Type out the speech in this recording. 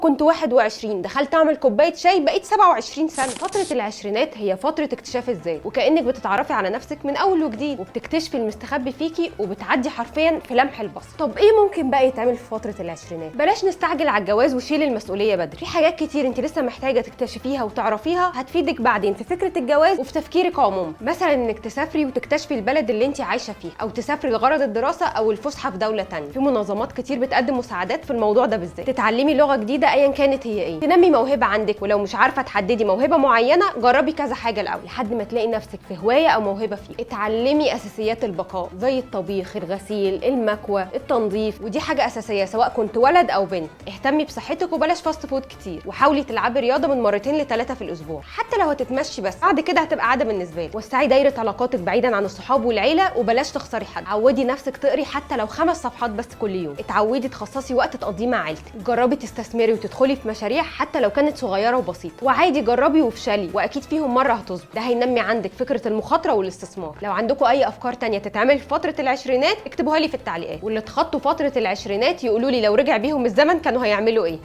كنت 21، دخلت اعمل كوباية شاي بقيت 27 سنه. فترة العشرينات هي فترة اكتشاف الذات، وكانك بتتعرفي على نفسك من اول وجديد، وبتكتشفي المستخبي فيكي، وبتعدي حرفيا في لمح البصر. طب ايه ممكن بقى يتعمل في فترة العشرينات؟ بلاش نستعجل على الجواز وشيل المسؤولية بدري. في حاجات كتير انت لسه محتاجه تكتشفيها وتعرفيها، هتفيدك بعدين في فكرة الجواز وفي تفكيرك عموما. مثلا انك تسافري وتكتشفي البلد اللي انت عايشه فيها، او تسافري لغرض الدراسة او الفسحة في دولة تانية. في منظمات كتير بتقدم مساعدات في الموضوع ده بالذات. تتعلمي لغة جديدة ايا كانت هي ايه، تنمي موهبة عندك، ولو مش عارفه تحددي موهبة معينة جربي كذا حاجة الاول لحد ما تلاقي نفسك في هواية او موهبة فيه. اتعلمي اساسيات البقاء زي الطبيخ، الغسيل، المكوى، التنظيف، ودي حاجة اساسية سواء كنت ولد او بنت. اهتمي بصحتك وبلاش fast food كتير، وحاولي تلعبي رياضة من مرتين لثلاثة في الاسبوع، حتى لو هتتمشي بس، بعد كده هتبقى عادة بالنسبة لك. وسعي دايرة علاقاتك بعيدا عن الصحاب والعيله، وبلاش تخسري حد. عودي نفسك تقري حتى لو 5 صفحات بس كل يوم. اتعودي تخصصي وقت تقضيه مع عيلتك. جربي تستثمري وتدخلي في مشاريع حتى لو كانت صغيرة وبسيطه، وعادي جربي وافشلي، واكيد فيهم مرة هتظبط. ده هينمي عندك فكرة المخاطرة والاستثمار. لو عندكم اي افكار تانية تتعمل في فترة العشرينات اكتبوها لي في التعليقات، واللي اتخطوا فترة العشرينات يقولوا لي لو رجع بيهم الزمن كانوا هيعملوا ايه.